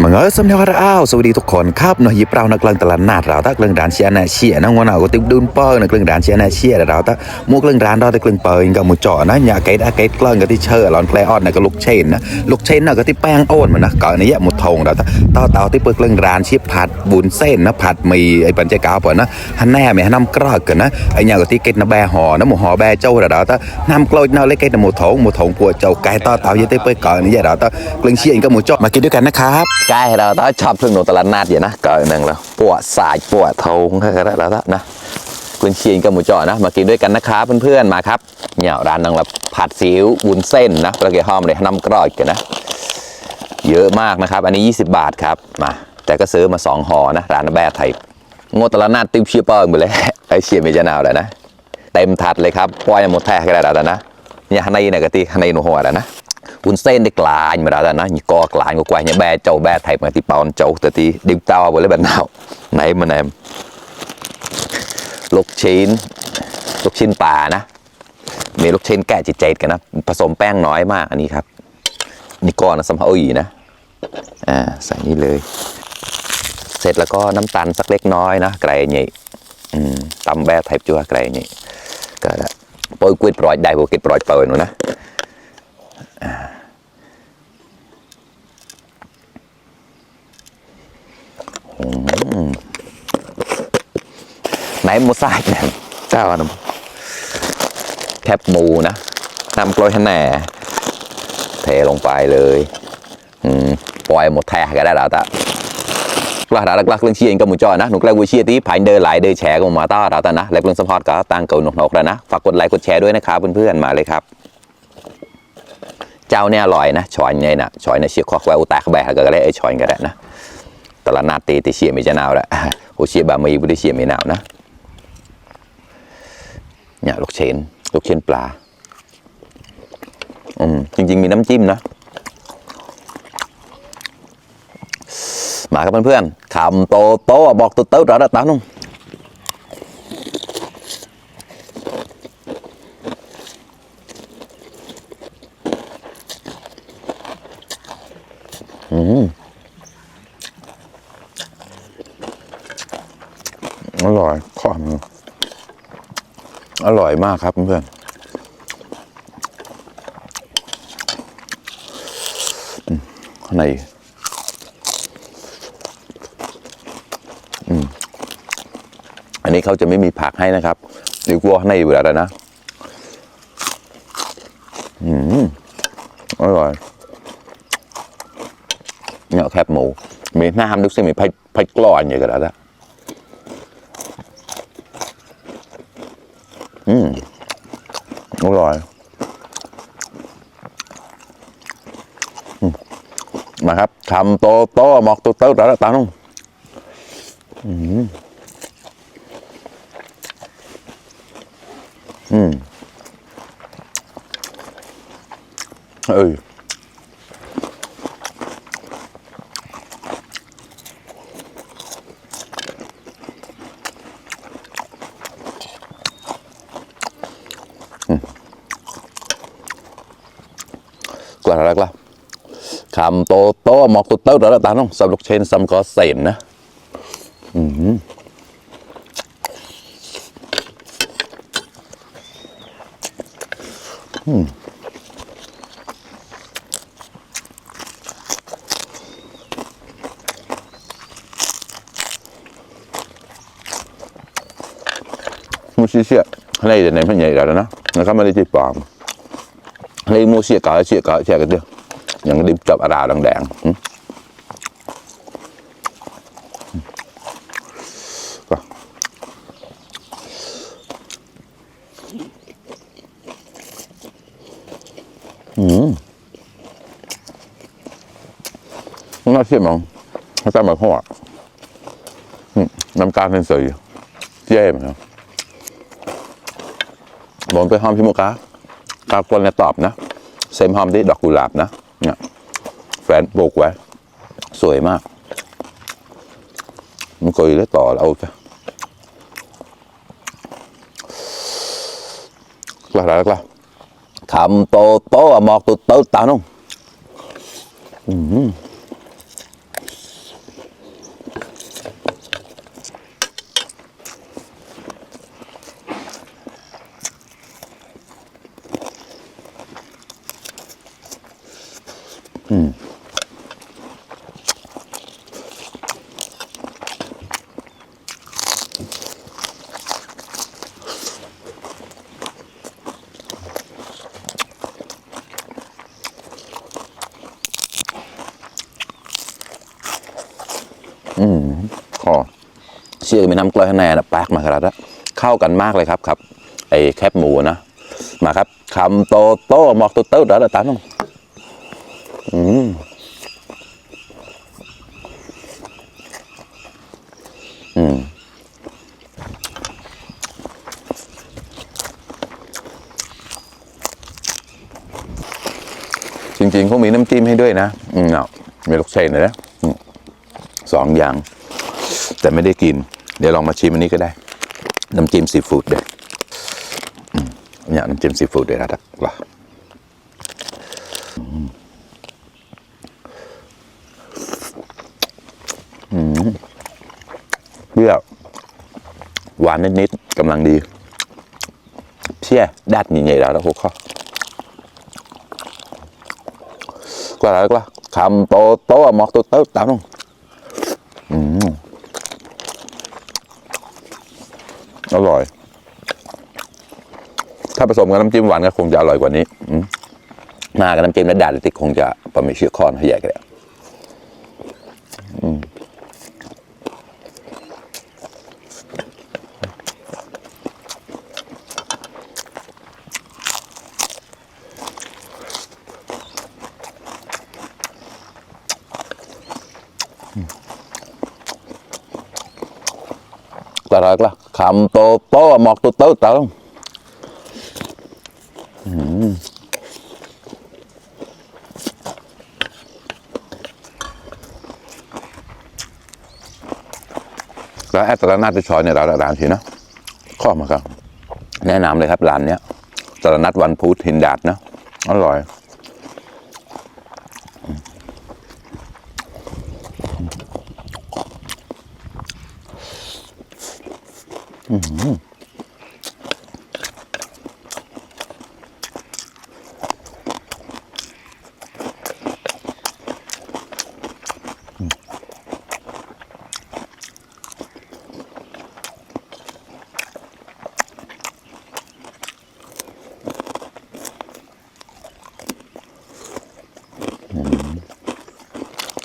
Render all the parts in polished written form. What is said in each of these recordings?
มึงสำเนียงอะไรอ้าวสวัสดีทุกคนครับเนาะยิบเรานักเล่นตลาดนัดเราตะเล่นร้านเชียร์นะเชียร์นะงวนเอาก็ติดดูนเปอร์นักเล่นร้านเชียร์นะเชียร์เราตะมุกเล่นร้านเราตะเล่นเปอร์กับมุจ่อนะอย่าเกตเกตเล่นกับที่เชอร์หลอนแคลออนนะก็ลูกเชนนะลูกเชนนะก็ที่แป้งโอนมันนะก่อนนี้มุดทงเราตะต่อที่เปิดเล่นร้านชิปผัดบุญเส้นนะผัดมีไอ้ปัญจกาวปะนะฮันแน่ไม่ฮันน้ำกรอกกันนะไอ้เนี่ยก็ที่เกตนะแบห่อนะหมูห่อแบเจ้าเราตะน้ำกลอยน่าเล็กเกตนะหมูทงปวดเจ้าไก่ต่อยี่ที่เปิดก่อนนี้เราตะเล่นเชียร์กับหมูจ่อมากินด้วยกันนะครับไก่เราตะชอบเพิ่งโนตลาดนัดอย่างนะก่อนนึงแล้วปวดสายปวดทงแล้วนะคุณเชียนกับหมูจ่อนะมากินด้วยกันนะครับเพื่อนๆมาครับเนี่ยร้านนึงละผัดซีอิ๊ววุ้นเส้นนะปลาเกยหอมเลยน้ำกร่อยกันนะเยอะมากนะครับอันนี้20 บาทครับมาแต่ก็ซื้อมา2 ห่อนะร้านแบดไทยงดตลาดนัดติ้วเชียเปิงไปเลยไอเชียไม่จะหนาวเลยนะเต็มถัดเลยครับปล่อยหมดแท้กันแล้วนะเนี่ยข้างในเนี่ยกะทิข้างในหนูหัวแล้วนะวุ้นเส้นได้กลายมาแล้วนะนี่ก็กลายกว่าเนี่ยแบดเจ้าแบดไทยมาที่เปาเจ้าแต่ที่ดิ้วเต้าไปเลยแบบหนาวไหนมันแอมลูกชิ้นปลานะมีลูกชิ้นแกะจิตๆกันนะผสมแป้งน้อยมากอันนี้ครับนี่ก้อนนะสำหรับอีนะใส่นี่เลยเสร็จแล้วก็น้ำตาลสักเล็กน้อยนะไก่ใหญ่ตำแบบไทยจั่วไก่ใหญ่ก็โปรยกุ้ยปล่อยได้โปรยปล่อยเปิดหนูนะไหนมูซ่าเนี่ยเจ้านะแคบหมูนะนำกล้วยแหน่เทลงไปเลยปล่อยหมดแท้ก็ได้แล้วแต่ลักเรื่องเชียร์กับหมูจอนะหนูใกล้วัวเชียร์ที่ผ่านเดินหลายเดินแชร์กันมาต่อเราแต่นะเล็กเรื่องสปอร์ตก็ตั้งเก่าหนกแล้วนะฝากกดไลค์กดแชร์ด้วยนะครับเพื่อนๆมาเลยครับเจ้าเนี่ยอร่อยนะช้อนเนี่ยนะช้อนเนี่ยเชียร์ควักไว้อุตาขแบกก็ได้ไอ้ช้อนก็ได้นะตลาดนัดตีเชียร์ไม่จะหนาวแล้วโอเชียร์บะหมี่บุรีเชียร์ไม่หนาวนะเนี่ยลูกชิ้นปลาจริงๆมีน้ำจิ้มนะมาครับเพื่อนๆคำโตบอกตุ๊ดๆเราได้ตานุ่งอร่อยข้าวอร่อยมากครับเพื่อนข้างในอันนี้เขาจะไม่มีผักให้นะครับดีกว่าข้างในอยู่แล้วนะอร่อยเนี่ยแคบหมูมีหน้าทำดูสิมีไผ่กล้อนอย่างกันแล้วอร่อยมาครับทำโตหมอกตุ๊ดๆแล้วตานุ่งกว่าแล้วคำโตหมอกตุ๊ดๆแล้วตานุ่งสำหรับเชนซัมก็เซนนะมูเชียอะไรเดี๋ยวไหนมันใหญ่แล้วนะนะครับไม่ได้จีบปลอมอะไรมูเชียกาแชร์กันเดียวอย่างดิบจับอาราแดงน่าเชื่อมั้งเขาจะมาข้อน้ำกาเป็นสีเย่มั้งบอกไปหอมพิมพ์กากวนเนี่ยตอบนะเซมหอมที่ดอกกุหลาบนะเนี่ยแฟนปลูกไว้สวยมากมันก็ได้ต่อแล้วจ้ะแล้วคำโตหมอกตุ๊ดๆตานุ่ง ขอเชื่อมีน้ำกล้วยข้างในนะแป๊กมาครับเข้ากันมากเลยครับครับไอ้แคบหมูนะมาครับคำโตโต้หมอกโตโต้เดี๋ยวเราตามน้องจริงๆเขามีน้ำจิ้มให้ด้วยนะเนาะมีลูกเส้นเลยนะ2 อย่างแต่ไม่ได้กินเดี๋ยวลองมาชิมอันนี้ก็ได้น้ำจิ้มซีฟู้ดเด็ดเนี่ยน้ำจิ้มซีฟู้ดเด็ดนะล่ะเปรี้ยวหวานนิดๆกำลังดีเชี่ยดัดใหญ่ๆแล้วหัวข้อกว่าแล้วก็คำโตโต้หมอกโตโต้ตามลงอร่อยถ้าผสมกับน้ำจิ้มหวานก็คงจะอร่อยกว่านี้มากับน้ำจิ้มและดาลิติคงจะประมาณเชื่อคอนใหญ่กันเลยก็แล้วก็คำโตโต้หมอกโตโต้ตามลงแล้วแอดตระนัดจะชอยในร้านทีนะข้อมาครับแนะนำเลยครับร้านเนี้ยตระนัดวันพุธหินดาดนะอร่อย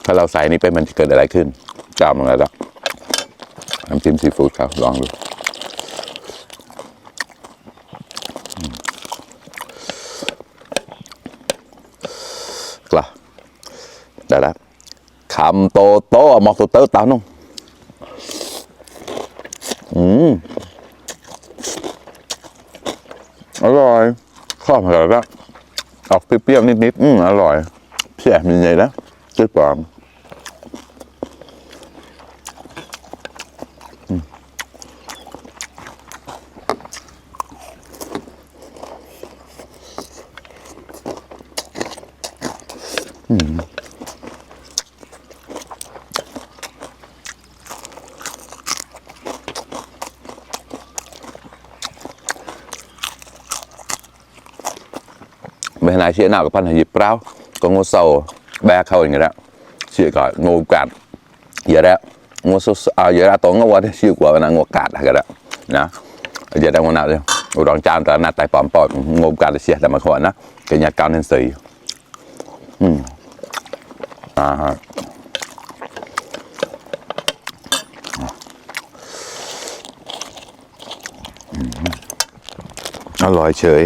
ถ้าเราใส่นี่ไปมันจะเกิดอะไรขึ้นจำอะไรละน้ำจิ้มซีฟู้ดครับลองดูกล่ะได้แล้วคำโตโต้หมอกโตโต้ตามน้องอร่อยข้าวผัดก็ออกเปรี้ยวๆนิดๆอร่อยเสียมันใหญ่นะจืดปองbên này sẽ nào cái phần dịp rau còn ngô sầu ba khâu như đó chỉ gọi ngô cạn giờ đó ngô sầu giờ đó tổ ngô qua thì siêu của là ngô cạn cái đó nè giờ đang ngô nào đi ngô đòn chan ta nát tay pom pom ngô cạn thì sẽ làm mà khoan á cái nhà cao nên xìอร่อยเฉย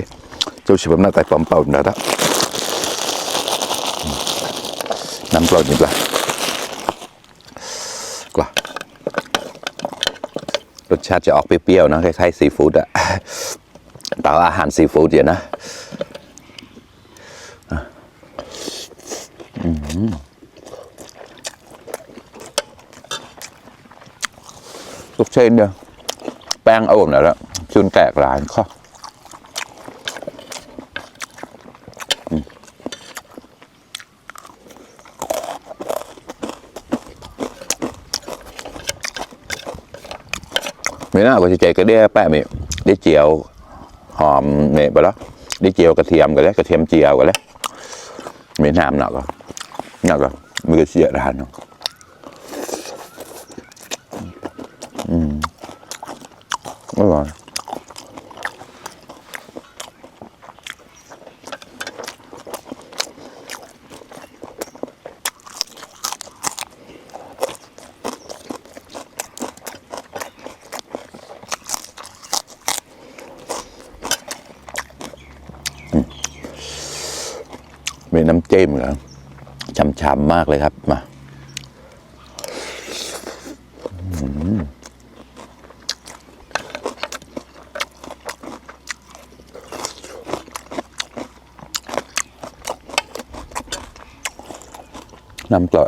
เจ้าชิบะหน้าไต่ปอมเป่าหน่อยละน้ำกรดนี่กว่ารสชาติจะออกเปรี้ยวๆนะคล้ายๆซีฟู้ดอะแต่อาหารซีฟู้ดเดี๋ยวนะลูกเชนเดียวแป้งเอาหน่อยละชุนแตกหลายข้อmấy nào có chạy cái đĩa bẹ mẹ đĩa chiều hòm mẹ vào đó đĩa chiềuกระเทียมกันแล้วกระเทียมเจียวกันแล้วไม่น้ำหนักอ่ะมือเสียดานเนาะอร่อย มีน้ำจิ้มครับช่ำๆมากเลยครับมาน้ำก็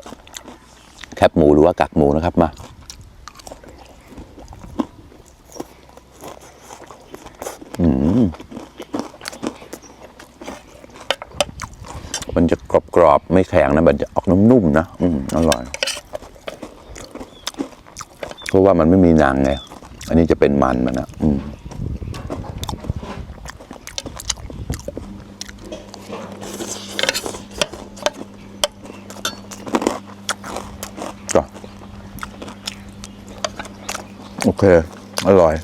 แคบหมูหรือว่ากากหมูนะครับมามันจะกรอบๆไม่แข็งนะมันจะออกนุ่มๆนะอร่อยเพราะว่ามันไม่มีหนังไงอันนี้จะเป็นมันนะก็โอเคอร่อย